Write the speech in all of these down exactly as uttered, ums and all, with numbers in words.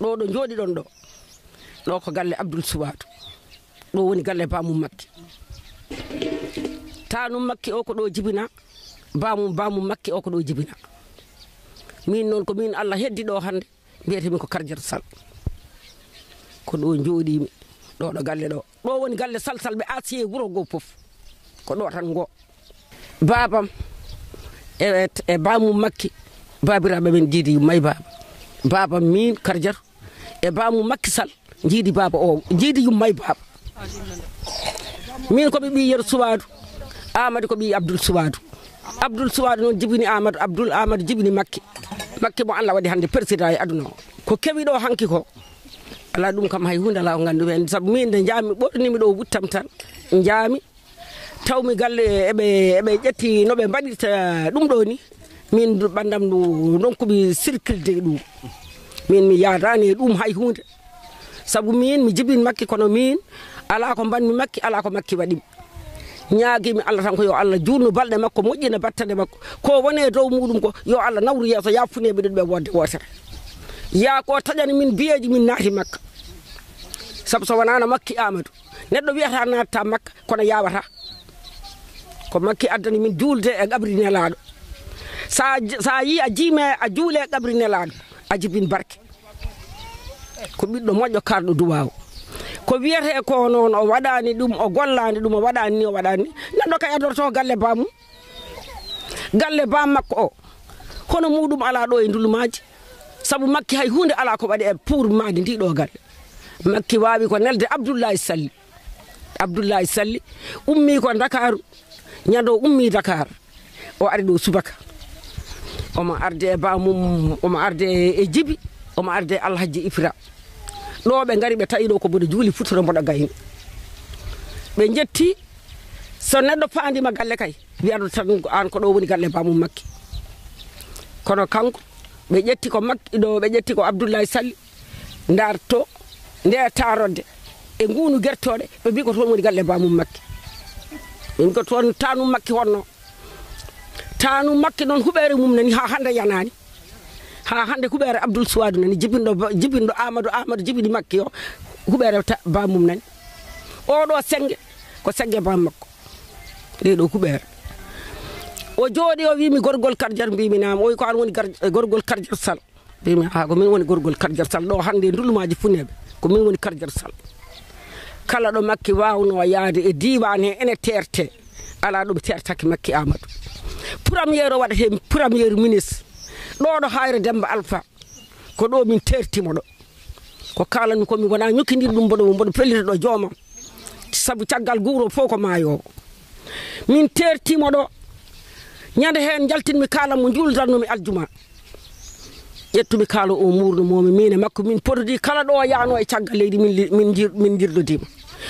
Ɗo, ɗo njooɗiɗon ɗo, ɗo ko galle Abdul Suwaadu. Ɗo woni galle baamum Makki. Taanum Makki o ko ɗo jibina, baamum, baamum Makki o ko ɗo jibina. Min noon ko min Allah heddi ɗo hannde, mbiyetee-mi ko Karjat Sal. Ko ɗo njooɗii-mi, ɗo, ɗo galle ɗo. Ɗo woni galle Sal Sal, ɓe asiyee wuro ngo fof. Ko ɗo tan ngo. Baabam e, e, e baamum Makki, baabiraaɓe men njiidi yummay baaba. Baabam min Karjat e baamum Makki Sal njiidi baaba o, njiidi yummay baaba. Min ko mi ɓii Yeru Suwaadu, Aamadu ko ɓii Abdul Suwaadu. Abdul Suwaadu noon jibini Aamadu, Abdul Aamadu jibini Makki. Makki mo Allah waɗi hannde président e aduna o. Ko kewi ɗo hanki ko, alaa, ɗum kam hay huunde alaa ko nganndu-mi heen. Sabu min nde njaami ɓornimi ɗo wuttam tan, njaami, tawmi galle, eɓe, eɓe ƴetti no ɓe mbaɗirta ɗum ɗo ni. Min ɓanndam ndu, ndonkumi circulde e ɗum. Min mi yaadaani e ɗum hay huunde. Sabu min mi jibin Makki, kono min alaa ko mbaɗmi Makki, alaa ko Makki waɗi. Ñaagimi Allah tan ko yo Allah juutnu balɗe makko, moƴƴina battane makko. Ko woni e dow muɗum ko yo Allah nawru yeeso, ya funeeɓe ɗiɗo ɓe wonde wootere. Ya ko taƴani min biyeeji min naati Makka. Sabu so wonaano Makki Aamadu, neɗɗo wiyata natta Makka, kono yawata. Ko Makki addani min juulde e qabri Nelaaɗo. Sa, sa yi a jiime, a juule e qabri Nelaaɗo, a jibin barke. Ko ɓiɗɗo moƴƴo, karɗo duwaaw. Ko wiyetee ko noon, o waɗaani ɗum, o gollaani ɗum, o waɗaani ni, o waɗaani ni. Neɗɗo kay adorto galle baamum. Galle baam makko o, hono muɗum alaa ɗo e Ndulumaaji. Sabu Makki hay huunde alaa ko waɗi e pour maadi ndi ɗo galle. Makki waawi ko nelde Abdullahi Salli. Abdullahi Salli ummii ko Ndakaaru, ñande o ummii Dakar, o ari ɗo subaka. Omo arde e baamum, omo arde e Jibi, omo arde e Alhajji Ifra. Ɗo ɓe ngari, ɓe tawi ɗo ko mboɗo juuli futuro, mboɗo gayni. Ɓe njetti, so neɗɗo faandiima galle kay, wiyata tan ko aan, ko ɗo woni galle baamum Makki. Kono kanko, ɓe ƴetti ko Makki, ɗo ɓe ƴetti ko Abdullahi Salli, ndarto, nde taarodde, e ngunu gertooɗe, ɓe mbi ko toon woni galle baamum Makki. Ɓe mbi ko toon taanum Makki wonno. Taanum Makki noon huɓeere mum nani haa hannde yanaani. Haa hannde huɓeere Abdul Suwaadu nani, jibinɗo ba-, jibinɗo Aamadu, Aamadu jibini Makki o, huɓeere ta-, baamum nani. Oɗo sennge, ko sennge baam makko. Ɗee ɗo huɓeere. O jooɗi, o wii mi gorgol Karjat, mbii mi naam. O wi ko aan woni gar-, gorgol Karjat Sal. Mbii mi, haa, ko min woni gorgol Karjat Sal. Ɗo hannde e Ndulumaaji funeeɓe, ko min woni Karjat Sal. Kala ɗo Makki waawnoo yaade e diiwaan he, ene teerte. Alaa ɗo mi teertaki Makki Aamadu. Premier o waɗa heen premier ministre. Ɗo ɗo Haayre Demmba Alfa. Ko ɗo min teerti mo ɗo. Ko kaalanmi ko mi wonaa ñokkindiri ɗum, mboɗo, mboɗo fellita ɗo joomam. Sabu caggal guuro fof ko maayoowo. Min teerti mo ɗo. Ñande heen njaltinmi kaala mo, njuuldannomi aljuma. Ƴettumi kaala o, muurno moomi, min e makko, min produit kala ɗo yaano e caggal leydi, min li-, min njir-, min njirlodiima.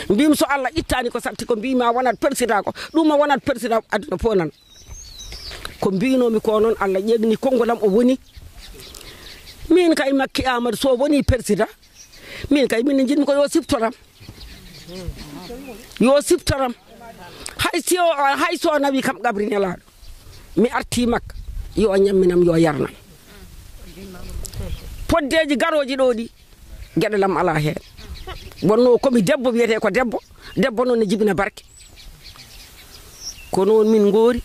Mbimi so Allah ittaani ko satti ko mbimi a wonat président ko, ɗum a wonat président aduna fof nan. Ko mbinomi ko noon, Allah ƴeegni konngol am, o woni. Min kay Makki Aamadu, so woni président, min kay min njiɗmi ko yo siftoram. Yo siftoram. Hay si o, hay so nawi kam qabri Nelaaɗo, mi arti Makka, yo ñamminam, yo yarnam. Poddeeji garooji ɗo ɗi, geɗelam alaa heen. Wonno komi debbo, wiyetee ko debbo. Debbo noon ne jibina barke. Ko noon min ngoori.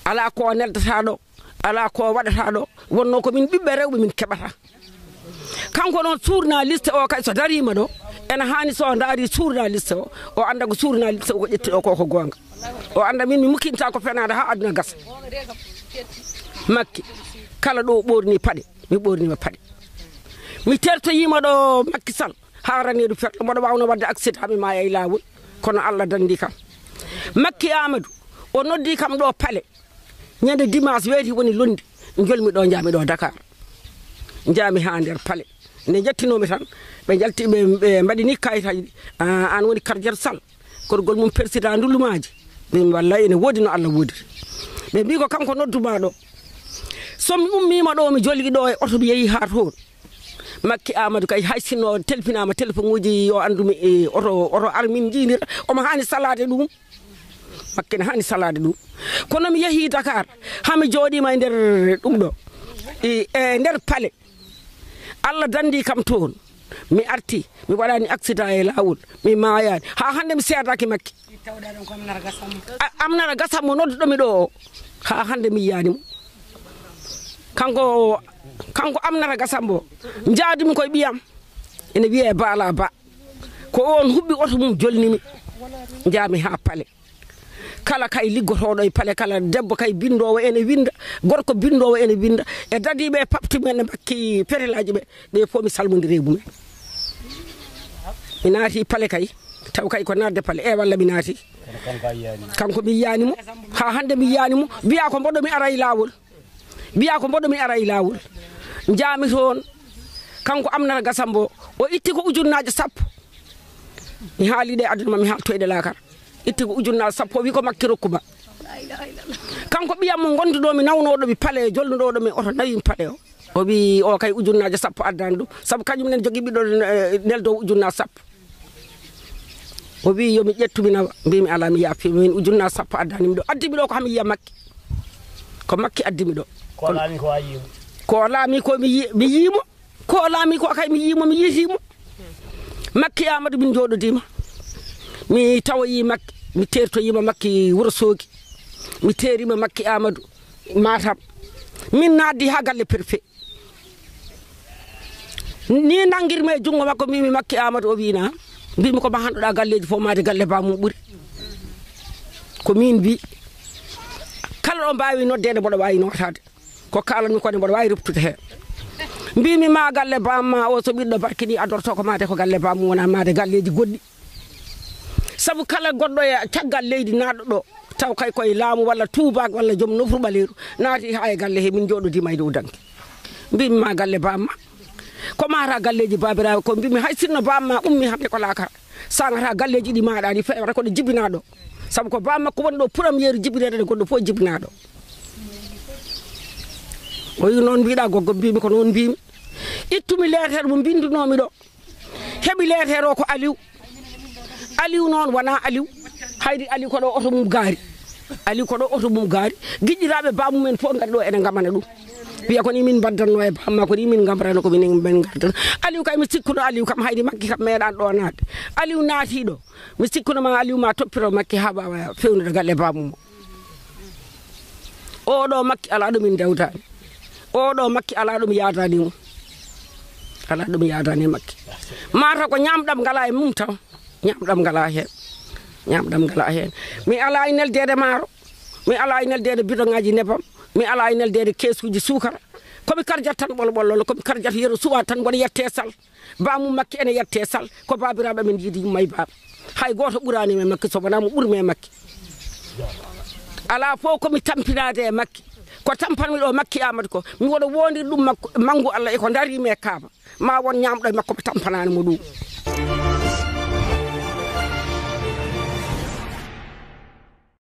Alaa ko neldata ɗo, alaa ko waɗata ɗo. Wonno ko min ɓiɓɓe rewɓe min keɓata. Kanko noon journaliste o kay so dariima ɗo, ene haani so ndaari journaliste o, o annda ko journaliste o ko ƴetti ɗo ko, ko goonga. O annda min mi mukkinta ko fenaande haa aduna gasa. Makki, kala ɗo ɓorni paɗe, mi ɓornima paɗe. Mi tertoyima ɗo Makki Sal, haa raneedu ferlo, mboɗo waawno waɗde accident, mi maaya e laawol, kono Allah danndi kam. Makki Aamadu, o noddi kam ɗo Pale. Ñande dimanche weeti woni lundi, njolmi ɗo, njaami ɗo Dakar. Njaami haa nder Pale. Nde njettinoomi tan, ɓe njalti, ɓe, ɓe mbaɗini kayitaaji ɗi. "Ah, aan woni Karjat Sal, gorgol mum président Ndulumaaji?" Mbimi, "Wallay, ene woodi no Allah woodiri." Ɓe mbi ko kanko nodduma ɗo. So mi ummiima ɗo, mi jolgi ɗo e oto, mi yehi haa toon. Makki Aamadu kay, hay sinno telfinaama telefoŋuuji, yo anndu mi, e, oto, oto ar min njiinira, omo haani salaade ɗum. Makki ne haani salaade ɗum. Kono mi yehii Dakar, haa mi jooɗiima e nder ɗum ɗo, e, e nder Pale. Allah danndi kam toon. Mi arti, mi waɗaani accident e laawol, mi maayaani. Haa hannde mi seedaaki Makki. A-, Amnata Gasambo nodduɗo mi ɗo o. Haa hannde mi yiyaani mo. Kanko, kanko Amnata Gasambo, njaadumi koye ɓiyam. Ene wiyee Baala Ba. Ko oon huɓɓi oto mum jolnimi. Njaami haa Pale. Kala kay liggotooɗo e Pale kala, debbo kay binndoowo ene winnda, gorko binndoowo ene winnda. E dadiiɓe e paɓti men e Makki petelaaji ɓe, ɓe fof mi salmondiri e mumen. Mi naati Pale kay, taw kay ko naatde Pale, e walla mi naati. Kanko mi yiyaani mo, haa hannde mi yiyaani mo. Mbiyaa ko mboɗo mi ara e laawol. Mbiyaa ko mboɗo mi ara e laawol. Njaami toon, kanko Amnata Gasambo, o itti ko ujunnaaje sappo. Mi haali ɗe aduna ma, mi haaltoy ɗe laakara. Itti ko ujunnaaje sappo, o wi ko Makki rokku ma. Kanko ɓiyam mo ngonduɗo mi, nawnooɗo mi Pale, jolnuɗo mi oto, nawi mi Pale o. O wi o kay ujunnaaje sappo addani ɗum. Sabu kañum nen jogii ɓiɗɗo, eh, neldo ujunnaaje sappo. O wi yo mi ƴettu mi nawa. Mbimi alaa, mi yaafi, min ujunnaaje sappo addani mi ɗo. Addi mi ɗo ko hami yiya Makki. Ko Makki addi mi ɗo. Ko laami ko a yiimo? Ko laami ko mi yi-, mi yiimo. Ko laami ko kay mi yiimo, mi yiitiimo. Makki Amadou min njooɗodiima. Mi tawoyi Makki, mi teertoyiima Makki Wuro Soogi. Mi teerima Makki Amadou Matam. Min naatdi haa galle préfet. Ni nanngirmi e junngo makko, mbimi Makki Amadou, o wi na. Mbimi ko ma hanɗoɗa galleeji fof maade galle bamum ɓuri. Ko min mbi. Kala ɗo mbaawi noddeede mboɗo waawi nootaade. Ko kaalanmi ko ne mboɗo waawi ruptude heen. Mbimi ma galle bamma o so ɓiɗɗo barkini adorto ko maade ko galle bamum wona maade galleeji goɗɗi. Sabu kala goɗɗo e caggal leydi naatɗo ɗo, taw kay koye laamu walla tuubaak walla joom nofru ɓaleeru, naati haa e galle he, min njooɗodii mayde o danki. Mbimi ma galle bamma. Ko mata galleeji baabiraaɓe ko mbimi hay sinno bamma ummi hannde ko laakara. Sangata galleeji ɗi maɗa ɗi feewata ko ɗe jibinaa ɗo. Sabu ko bamma ko woni ɗo première jibineede ɗe goɗɗo fof jibinaa ɗo. O wi noon mbiɗa goggo mbimi ko noon mbimi. Ittumi leetere mo mbindunoomi ɗo. Heɓi leetere o ko Aliou. Aliou noon wona Aliou. Haydi Aliou ko ɗo oto mum gaari. Aliou ko ɗo oto mum gaari. Giƴƴiraaɓe bamumen fof ngari ɗo ene ngamana ɗum. Wiya ko ni min mbaddannoo e bamma, ko ni min ngamrano, ko min, min ngardan. Aliou kay mi sikkuno Aliou kam haydi Makki kam meeɗan ɗo naatde. Aliou naati ɗo. Mi sikkuno ma Aliou ma toppito Makki haa waawa fewnude galle bamum o. Oɗo Makki alaa ɗo min ndewdaani. Oɗo Makki alaa ɗo mi yaadaani mo. Alaa ɗo mi yaadaani e Makki. Mata ko ñaamɗam ngalaa e mum taw. Ñaamɗam ngalaa heen. Ñaamɗam ngalaa heen. Mi alaa e neldeede maaro. Mi alaa e neldeede bidoŋaaji nebam. Mi alaa e neldeede keesuuji suukara. Ko mi karjat tan ɓolo ɓolo, ko mi karjat yeru suwa tan mboɗo yette sal. Bamum Makki ene yette sal, ko baabiraaɓe amen yiide yumma e baaba. Hay gooto ɓuraani mi e Makki so wonaa mo ɓurmi e Makki. Alaa fof ko mi tampinaade e Makki. Ko tampanmi ɗo Makki Amadou ko, mi woɗo wondir ɗum makko, manngu Allah e ko ndariimi e Kaaba. Ma won ñaamɗo e makko ɓe tampanaani mo ɗum.